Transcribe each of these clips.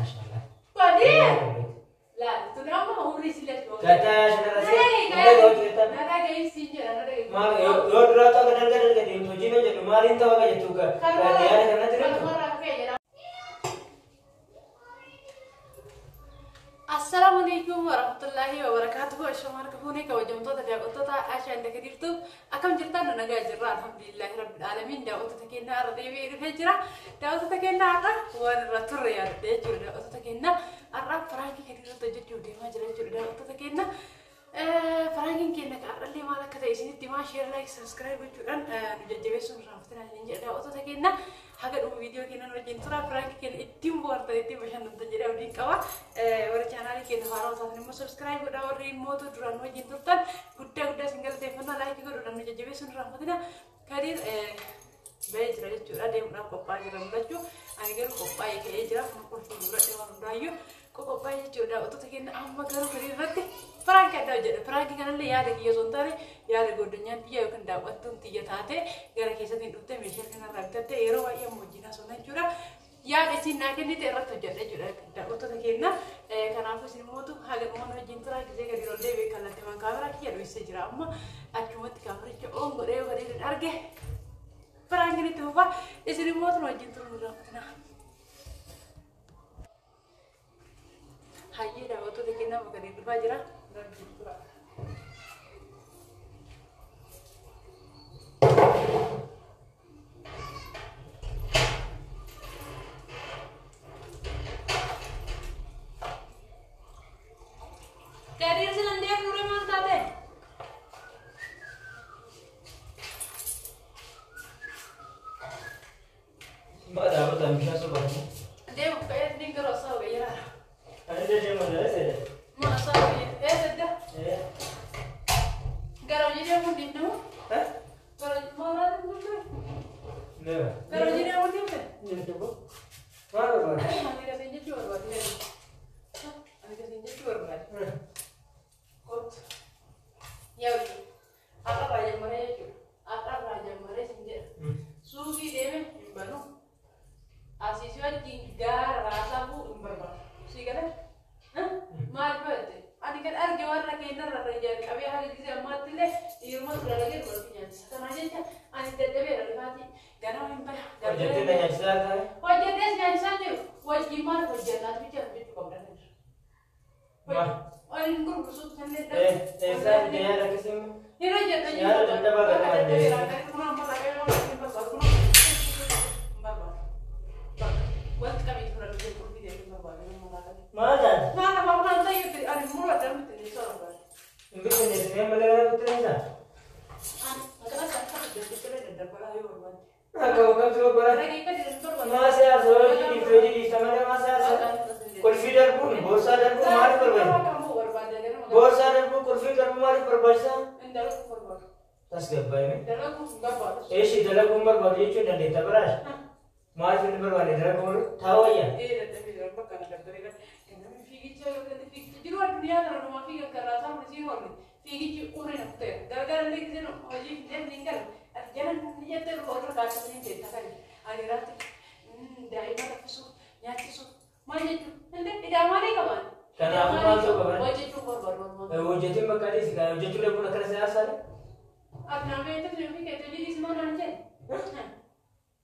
Asha. Badii! Laal, tun amma umrii si lachuu. Gataa shanarra see. Hunda ga'uutu jettan. Na dhaga'i siin jedha, na dhaga'i. Maal yoo duraa ta'u dalga dalga deemtu hojiin hojjedhu maaliin ta'u akka jettu yaada kanatti jirtu. Kanumarraa ka'e jedha. Assalaamu alaikum warahmatullahi wabarakatuhu. Ashama harka fuunee kabajamtoota daawwattoota Ashaan Daka jirtu. Akkam jirtan? Nu nagaa jirra. Alhamdulillahi rabbil aalamiin. Daawwattoota keenyaa har'a deebi'ee dhufee jira. Daawwattoota keenyaa har'a waan irra turre yaadadhe jechuudha. Daawwattoota keenyaa har'a prankii gadi irratti hojjechuuf deemaa jira jechuudha. Daawwattoota keenyaa prankiin keenya kan har'allee maal akka ta'e isinitti himaa. Share, like, subscribe gochuudhaan nu jajjabeessuun irraa haftinaa isiniin jedha. Daawwattoota keenyaa haga dhuma viidiyoo keenyan wajjin tura. Prankii keenya ittiin bohaartan, ittiin bashannantan jedhee abdiin qaba. Warra chaanaalii keenya haarawaa taatan immoo subscribe godhaa. Warri immoo duraan wajjin turtan guddaa guddaa isin galateeffannaa. Like godhuudhaan nu jajjabeessuun irraa haftina. Kadiir bahee jira jechuudha. Deemuudhaaf qophaa'aa jira mul'achuu. Ani garuu qophaa'ee ka'ee jira. Kun qulfii godhadhe waan hundaayyuu qophaa'ee jechuudha. Daawwattoota keenya amma garuu Kadiir irratti prankii addaa hojjedha. Prankii kanallee yaada kiyya osoo hin taane yaada goddunyaan tiyya yookiin daawwattuun tiyya taate gara keessatti dhuftee meeshaa kanarraa bitatte yeroo baay'ee amma wajjin haasofna jechuudha. Yaada isiin naa kennite irratti hojjedha jechuudha daawwattoota keenya. Kanaafuu isin mootu haga dhumaan wajjin turaa. Gisee gadi ol deebi'e kallattii waan kaameraa kiyya dho'isee jira. Amma achumatti kaamericha oon godhee yoo gadi arge prankiin itti fufa. Isin mootu wajjin turuu nu gaafatina. Hayyee daawwattoota keenya amma gadi dhufaa jira. Wajjin tura. Kadir silan deemu nure maal taate? Maal dhaabata bishaan sobaanii? Deemu ka'ee ni garuu asaa gayyaara. Ani illee deemu na seera. Ma asaa gayyaara. Eessa edda? Gara hojii deemuu deemnamu? Gara maal deemtu? Neema. Gara hojii deemuu deemte? Maal barbaade? Ani gaseen jechuu barbaade. Ani gaseen jechuu barbaade. Kottu. Yaa hojii. Har'arraa jammaree jechuudha. Har'arraa jammaree sin jedha. Suuqii deeme hin banu. Asii si wajjin gaara raasaa bu'u hin barbaadu. Si galee? Maal barate? Ani kan arge warra keenyarra jalqabee haga gisee ammaatti illee dhiirumatu dalagee dubartii nyaachisa. Kanaa jecha ani dadhabeera lafaatii ganama hin baya. Hojjettee na nyaachisaa taa'e? Hojjettees nyaachisaa jiru. Wajjin maal hojjennaas bicha hojjechuu qabda. Maal? Ani hin gurgursuutu sanillee Eessaa itti nyaata akkasii immoo? Hin hojjedha. Nyaata dadhabaa kan nama Dadhabeera. dandeessu. Kun amma raaqee waan hin barbaadu. Kun hin barbaadu. Wanti qabeetu fudhatu jedhu qulfii deemuu hin barbaadu. Maal taate? Maal afaan kun ta'e ani mura darbitti ni soora. Hin bittinneessine malee gara bittinneessaa? Ani maqaa isaa akka daddabaree daddabaraa yoo barbaade. Akka bakkamsi bobbara. Dhageeffate hin barbaadu. Maa siyaasa hojii dhiifte hojii dhiifta malee maa siyaasa? Qulfii darbuun boorsaa darbuun maaliif barbaachisa? Boorsaa darbuun qulfii darbuun maaliif barbaachisaa? Tasgabbaa'ime. Eeshi dalaguun barbaadu jechuun dandeetta biraas. Maaliif inni barbaade dalaguun taa'u wayyaa? Fiigichi umrii na kuteera. Gargaara illee giseen hojii fidee hin galu. Ati jala ni jettee warra kaasanii teetta kan. Ani irratti daa'ima raffisuu, nyaachisuu maal jechuun illee idaa maalii qaban? Kanaafuu maaltu qaban? Hojjechuu barbaadu. Hojjetiin bakka dhiisi kan hojjechuu dhabuun akkana siyaasaadha. Ati nama beektu fi keetti hojii dhiisuu naan jedhe.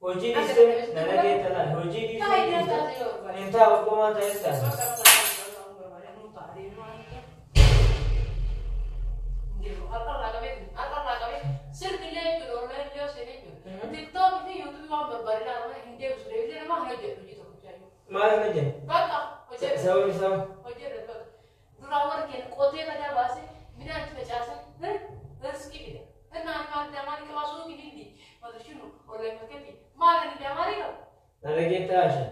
Hojii dhiistee na dhageetta laal hojii dhiisuu dhiistee hin taa'u akkuma ta'es ta'a. Maal hin hojjenne? Sababni isaa na dhageetta Asha.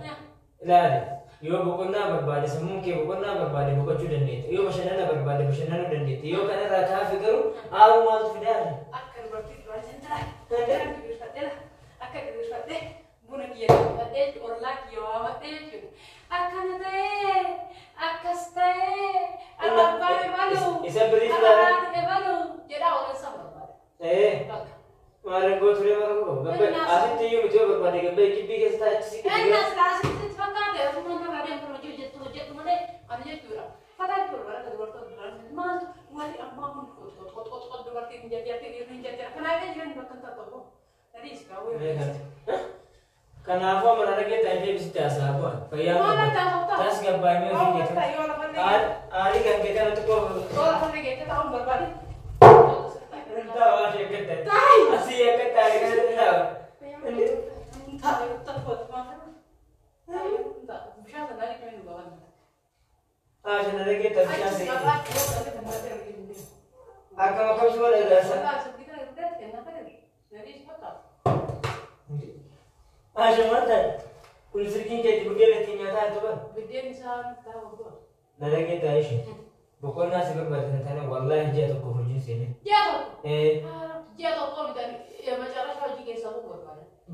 Ilaali yoo boqonnaa barbaade sammuun kee boqonnaa barbaade boqochuu dandeetta. Yoo bashannana barbaade bashannanuu dandeetta. Yoo kanarraa kaafe garuu aaruu maaltu fidaa? Akka dubartii duraan sin jira. Akka diriirfadhee buna kiyya fudhadhee ollaa kiyya waamadhee jechuudha. Akkana ta'ee akkas ta'ee arra abbaan ebalu Isa birrii arra filaala. haati ebalu jedhaa oolan san barbaada. Bakka. Maal gootu ree mara koo? Gabbee asitti iyyuu miti yoo barbaade gabbee gibbii keessa taa'achi si Innas laasitti fakkaate asuma narraa deemtu hojii dhageettaa deebisitti haasaa bu'a. Fayyaa Maal qabu. adda haasoftaa? Tasgabbaa'imee ofii Maal keetu. adda yoo lafa illee Aarii kan kee kana xiqqoo. yoo lafa illee geettee ta'uun barbaade. Taa'u asii akka ta'e. Asii akka ta'e kanatti taa'u. Asha na dhageettaa bishaan seeqee. Akkam akkam si godha gaasa. Asha maal ta'e? Kun silkiin keetti buddeen ittiin nyaataa jirtu bara. Na dhageettaa ishee. Boqonnaa si barbaachisan taane wallaahi ji'a tokkoof hojiin seenee.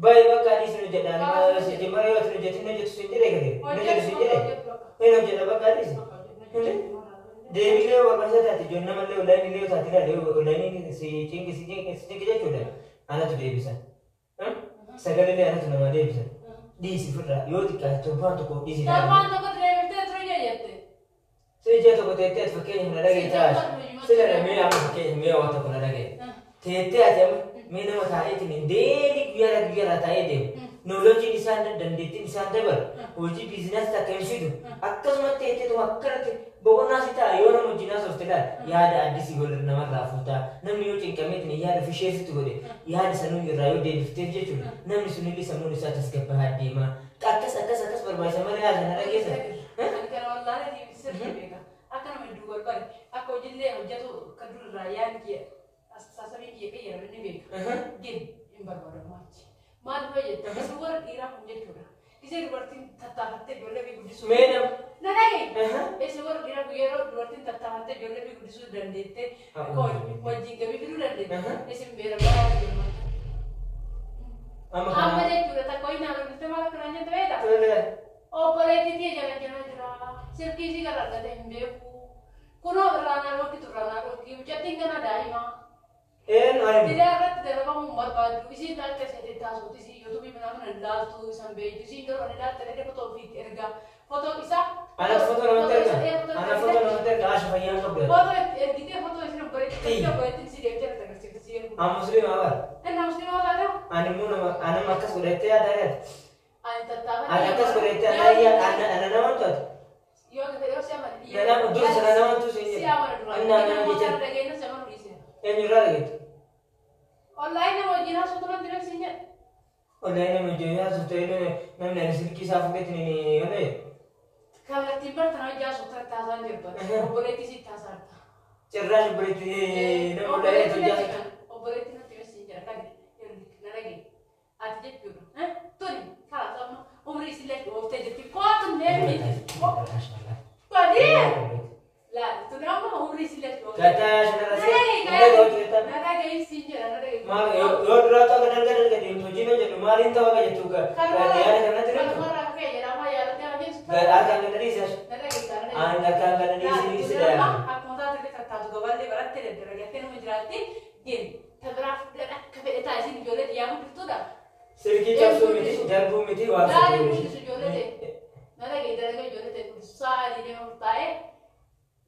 Baay'ee bakka adii sin hojjedha. Ani mara yoo sin hojjetin hojjetu sin jedhee gadi. Hojjetu sin jedhee. Hin hojjedha bakka adii sin. Deebilee barbaachisaa taate ijoon namallee onlaayinii illee yoo taate ilaali onlaayinii si cinqi si cinqi si cinqi jechuudha. Anatu deebisa. Sagalee anatu namaa deebisa. Dhiisi firraa yoo xiqqaate torbaan tokko dhiisi. Torbaan tokko deebiftee ture jette. Si ija tokko teettee ati fakkeenya na dhagee taas. Sila mee amma fakkeenya mee waan tokko na dhagee. Teettee ati amma mee nama taa'eetiin deeli guyyaadhaa guyyaadhaa taa'ee deemu. Nooloojiin isaan dandeettiin isaan dabalu. Hojii biizinasii takka hin fidu. Akkasumatti teettee akkanatti boqonnaa si ta'a yoo nama wajjin haasofte laal yaada addisii godhe namarraa fuutaa. Namni yoo cinqameetiin yaada fisheessitu godhe yaada sanuu irraa yoo deebifteef jechuudha. Namni sunillee sammuun isaa tasgabbaa'aa deema. Akkas akkas akkas barbaachisa malee haasa na dhageessa. Ani kana wallaalee sirrii beeka. Akka nama hedduu barbaade akka hojiillee hojjetu kan durarraa yaadni kiyya sassabii kiyya qayyarame ni beeka. Gin hin barbaadamu achi. Maal fayyadda? Isin warra dhiiraa kun jechuudha. Isee dubartiin tattaafattee ijoollee fi guddisuu. Mee nama. Na dhagaye. Isin warra dhiiraa kun yeroo dubartiin tattaafattee ijoollee fi guddisuu dandeettee wajjin gabii fiduu dandeette. Isin beera baraa jirma. Amma Amma kana. jechuudha takka ho'i naannoo dhuftee maal akka naan jette beektaa? Tole. Obboleettii tiyya jala jala jira. Silkii isii gara argate hin beeku. Kunoo irraa naa dhookitu irraa naa dhookii. Mucattiin gana daa'ima. Een ani. Didaa irratti dalagamu hin barbaaddu. Isiin akka ishee taasisuutti isii yuutuubii mana mana ilaaltu isan beektu. Isiin garuu ani ilaalte dhaqee fotoo ofiitti ergaa. Fotoo isaa. Ana foto namatti erga. Ana foto namatti erga Asha fayyaan qabdu. Fotoo itti ergitee fotoo isin obboleettii obboleettiin isii deemtee irratti agarsiifte si ergu. An musliima bara. Inni musliima taate. Ani immoo nama anama akkas godhattee yaada yaada. Ani tattaafadhe. Ani akkas godhattee ana yaa ana nama to'atu. Yoo akka fedhe si amana. Nama dur sana nama tu sin Si jedhe. amana duraan. Inni ana Nama jecha kana dhageenya si amanu dhiiseera. eenyurraa dhageettu. Online nama wajjin haasoo turan dinan siin jedhe. Onlaayinii nama wajjin haasofte namni ani silkii isaa fuudheetiin ni onee. Kallattiin bartan hojii haasoo turan taasisaan jirtu. Obboleettii sitti haasa'arta. Cirraash obboleettii nama onlaayinii hojii haasofte. Obboleettii natti siin jedha dhage. Na dhage. Ati jechuudha. Tuni karaa amma umrii isillee dhooftee jirti. Kootu deemni. Badii. Laal tuni amma umrii isillee dhooftee. Gataa shanarra Na dhage siin jedha na dhage. Maal yoo duraa ta'u dalga dalga deemtu hojiin hojjedhu maaliin ta'u akka jettu yaada kanatti jirtu. Kanumarraa ka'e jedhama yaadattee hojjetu. Harkaan gana dhiisas. Na dhage na dhage. Aan harkaan gana dhiisii si daala. Akkuma taate tattaatu gaballee barattee daddaragartee nama jiraatti deemi. Tabiraaf akka fedhe ta'a isin ijoollee xiyyaa guddiftuudha. Silkii cabsuu miti darbuu miti waan Laali guddisu ijoollee ta'e. Na dhagee dalagaa ijoollee ta'e guddisu sa'a adii deema murtaa'ee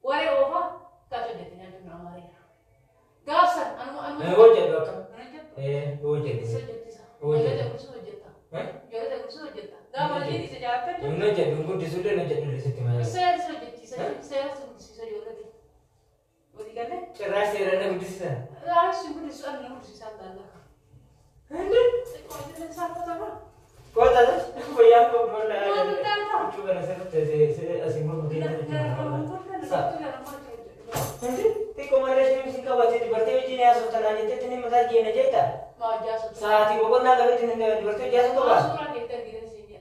waree oofa kaas hojjette nyaachuu nama mareera. Gaafsan anuma anuma. Hojjedhu akka. Mana jettu. Hojjedhu. Isa hojjettisa. Hojjeta. Ijoollee ta'e guddisuu hojjetta. Ijoollee ta'e guddisuu hojjetta. Gaafa hojiin isa jaalattan. Hin hojjedhu guddisuu illee hojjedhu sitti malee. Seera isa hojjechiisa. Seera isa guddisiisa ijoollee ta'e. Walii galee. Cirraa seera na guddisisan. Laali sun guddisu ani na guddisiisaan laallaka. Xiqqoo ijoolleen saalfatama. Kootaa fayyaan koo bolla. Maal ta'aa? Huccuu kana sirriitti asii morma keessa. Xiqqoo malee isheen si qabatee dubartii wajjin haasofta naan jettetti ni mataa jeena jeetta. Sa'aatii boqonnaa qabeetti ni dubartii wajjin haasofta baasa.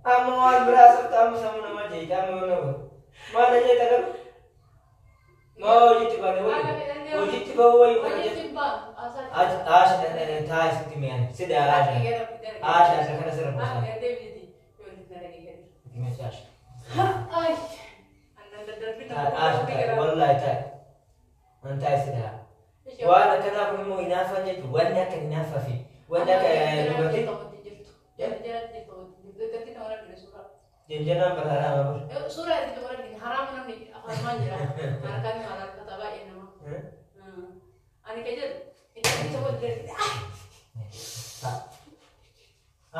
Amma waan biraa haasofta amma sammuu namaa jeeta amma yoo nama. Maal jeetta garuu? Maa hojiitti baane wayii? Hojiitti bahuu wayii kana jettu. Aasha taa'e sitti mi'aan sida aasha. Aasha aasha kana sirra buusaa. Aasha. Aasha taa'e wallaahi taa'e. An taa'e sida. Waan akkanaa kun immoo hinaaffaa jechuun wanni akka hinaaffaa fi wanni akka dubartii Janjanaan bara haraama bara. Suuraa itti dabalan haraama namni afaan jira. Harkaan maal harkata baay'ee nama. Ani kan jedhu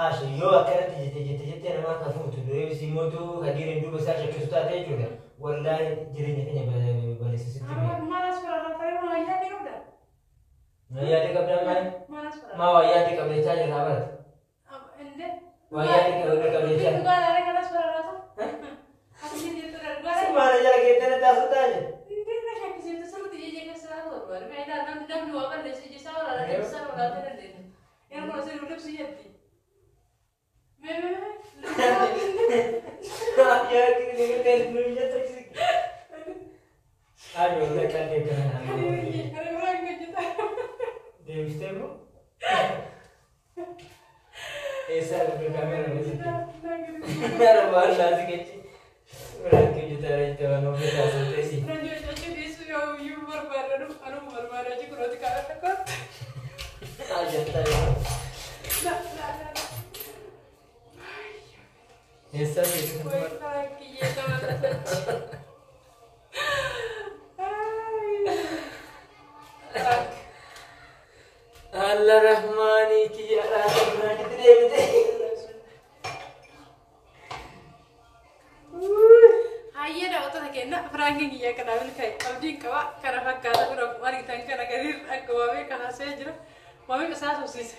Asha yoo akkanatti jette jette jettee namaa akka fuutu deebisii mootu Kadiiriin duuba isaa shakkisu taate jechuudha. Wallaahi jireenya keenya balleessisitti mee. Maal as fara ta'e maa yaadde qabda? Maa yaadde qabda maali? Maal as fara? Maa waa yaadde qabda jechaa jirraa barata. Inde. Waa yaadde qabda jechaa. Dhugaa laala kanas fara laata? Akkasiin jettu dhugaa laala. Maala jala keettana taasisaa jira. Inde na shakkisiifte sirriitti ija keessa laata barbaade. Faayidaa namni namni waa balleessu ija isaa walaala ija isaa walaala dandeenya. Yeroo kun asii lubsu jetti. Mee mee mee. Kana biraan hojjetaa. Deebistee immoo eessaa dhufe kaameera keessatti? Waan laasi kechi biraan hojjetaa jettee waan of keessaa haasofteesi. Eessaa deebistee? Allah Rahmaani kiyya raasa biraan itti deebite. Hayyee daawwattoota keenya prankiin kiyya kanaa milkaa'e abdiin qaba kana fakkaata kun akkuma argitan kana gadiin akka waamee kan haasa'ee jira waamee isaa sobsiise.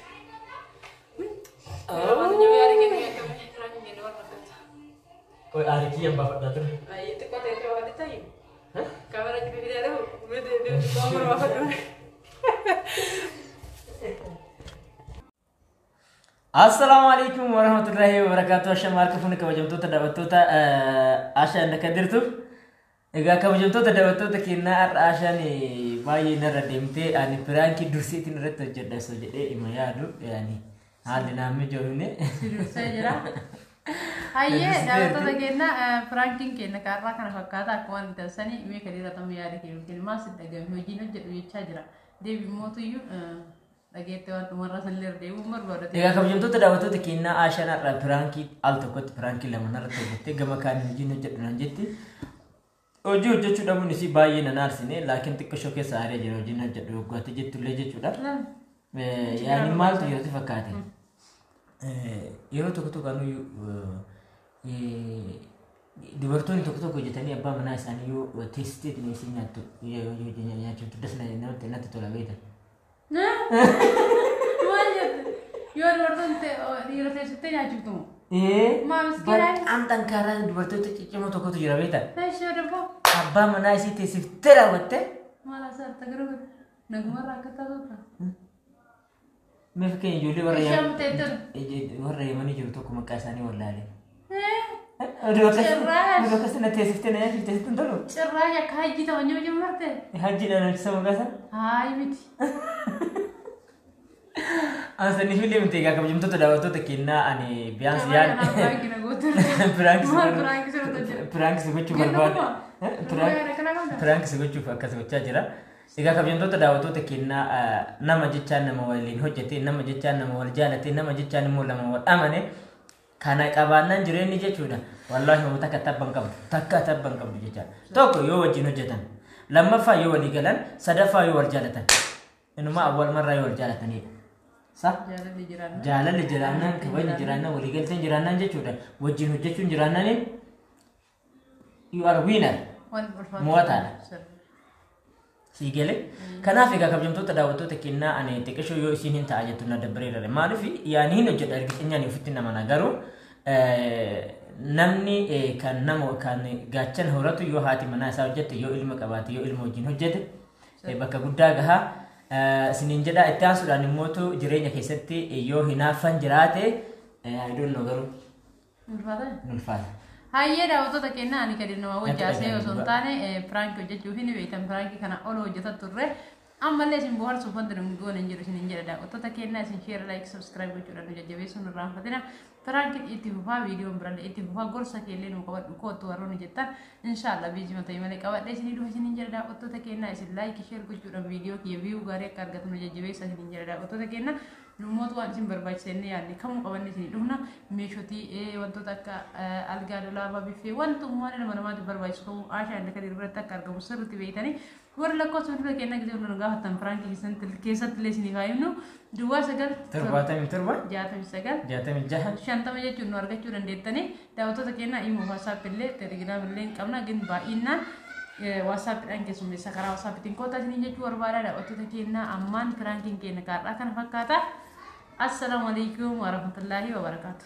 Koi aari kiyyan baafadhaa ture. Baay'ee xiqqoo ta'e ture waan ta'eef kaamera jiru fidaa dhabu mee deemee baafadhu. Assalaamu alaikum warahmatullahi wabarakatuh. Ashama harka fuuni kabajamtoota daawwattoota Ashaan akka jirtu. Egaa kabajamtoota daawwattoota keenyaa har'a Ashaan baay'ee narra deemtee ani prankii dursiitiin irratti hojjedha osoo jedhee ima yaadu yaani haalli naan mijoofne. Dursee jira. Hayyee daawwattoota keenya prankiin keenya kaarraa kana fakkaata akkuma argitan sanii mee kan irra ta'u yaada keenya yookiin maal sitti dhagahame hojiin hojjedhu jechaa jira. Deebi mootuyyuu dhageette waan dhumarra sanillee deebiin barbaadate. Egaa kabajamtoota daawwattoota keenyaa Ashaan har'a prankii al tokkotti prankii lama narratti hojjettee gama kaaniin hojiin hojjedhu naan jetti. Hojii hojjechuu dhabuun isii baay'ee nan aarsine laakiin xiqqoo keessa aaree jira hojiin hojjedhu waggaatti jettullee jechuudha. Yaani maaltu yeroo fakkaate? Yeroo tokko tokko anuyyuu dubartoonni tokko tokko hojjetanii abbaa manaa isaanii yoo teessiteetiin isin nyaattu nyaachuutu das namatti natti tola beekta. Maal jette? Yoo dubartoonni dhiira teessiftee nyaachiftu moo? Maa miskiinaa? በጣም ጠንካራ dubartoota ciccimoo tokkotu jira beekta. Ishee darboo. Abbaa manaa isii teessiftee raawwatte. Maal asaarta garuu nagumarraa akka taatuudha. Mee fakkeenya ijoollee warra Ishee amma teessee warra Yemanii jiru tokko maqaa isaanii wallaale. Cirraash. Oduu akkasii na teessiftee na nyaachifte sitti hin tolu. Cirraash akka hajji ta'u nyoo jemmarte. Hajjiidhaan hojjisa maqaa isaa. Haay miti. Ansaniif illee miti egaa kabajamtoota daawwattoota keenyaa ani biyaansi Yaani. yaani Prank na gootu. Prank Maal prank sirriitti hojjeta? Prank si gochuu barbaade. Prank si gochuuf akkas gochaa jira. Egaa kabajamtoota daawwattoota keenyaa nama jechaan nama waliin hojjete, nama jechaan nama wal jaalate, nama jechaan immoo lama wal amane kana qabaannaan jireenyi jechuudha. Wallaahi homo takka tabban qabdu, takka tabban qabdu jechaadha. Tokko yoo wajjin hojjetan, lammaffaa yoo walii galan, sadaffaa yoo wal jaalatan. Inumaa awwaal marraa yoo wal jaalatanidha. Sa? Jaalalli jiraannaan. Jaalalli jiraannaan, kabajni jiraannaan, waliigalteen jiraannaan jechuudha. Wajjin hojjechuun jiraannaan you are winner. Waan ulfaatu. Mo'ataadha. Sii galee. Kanaaf egaa kabajamtoota daawwattoota keenyaa ani xiqqishoo yoo isiin hin ta'a jettu na dabbareera. Maaliif yaani hin hojjedha ergixinyaan ofitti namana garuu namni kan nama kan gaachana horatu yoo haati manaa isaa hojjette yoo ilma qabaate yoo ilma wajjin hojjete bakka guddaa gahaa. Isiniin jedha itti aansuudhaan immootu jireenya keessatti yoo hinaaffan jiraate I don't know garuu Ulfaata. hin ulfaata. Hayyee daawwattoota keenyaa ani gadi nama wajji Natti haasa'ee osoo hin dhaga'ame. taane prankii hojjechuuf hin beektan prankii kana ol hojjetaa turre. Ammallee isin bohaarsuuf wanti nu goone hin jiru isin hin jedha daawwattoota keenyaa isin share like subscribe gochuudhaan nu jajjabeessuun irraanfatina. Prankiin itti fufaa viidiyoon birallee itti fufaa gorsa keellee nu qabadhu kootu warroonni jettan inshaallah biizii mataa malee qabadhee isinii dhufa isin hin jedha daawwattoota keenyaa isin like share gochuudhaan viidiyoo kiyya view gaarii akka argatu nu jajjabeessa isin hin jedha daawwattoota keenyaa. Nummoota waan isin barbaachisa inni yaadne kamuu qabanne isinii dhufna. Meeshotii wantoota akka algaa, dolaabaa, biffee, wantummaan ilma namaatiif barbaachisu kamuu Aashaa inni Kadir biratti akka argamu sirriitti beektanii, warri lakkoofsa bilbila kennaa gisee hunda nu gaafattan piraankii keessatti illee isiniif haa himnu: 09 77 69 66 50 jechuun nu argachuu dandeettanii. Daawwattoota keenyaa, Imo, WhatsApp illee, Telegram illee hin qabna, gin baay'inaan WhatsAppiidhaan keessummeessa, karaa WhatsAppiitiin kottaa isiniin jechuu barbaada. Daawwattoota keenyaa, ammaan piraankiin keenya kaarraa kana fakkaata. Assalaamu alaikum warahmatullaahi wabarakaatu.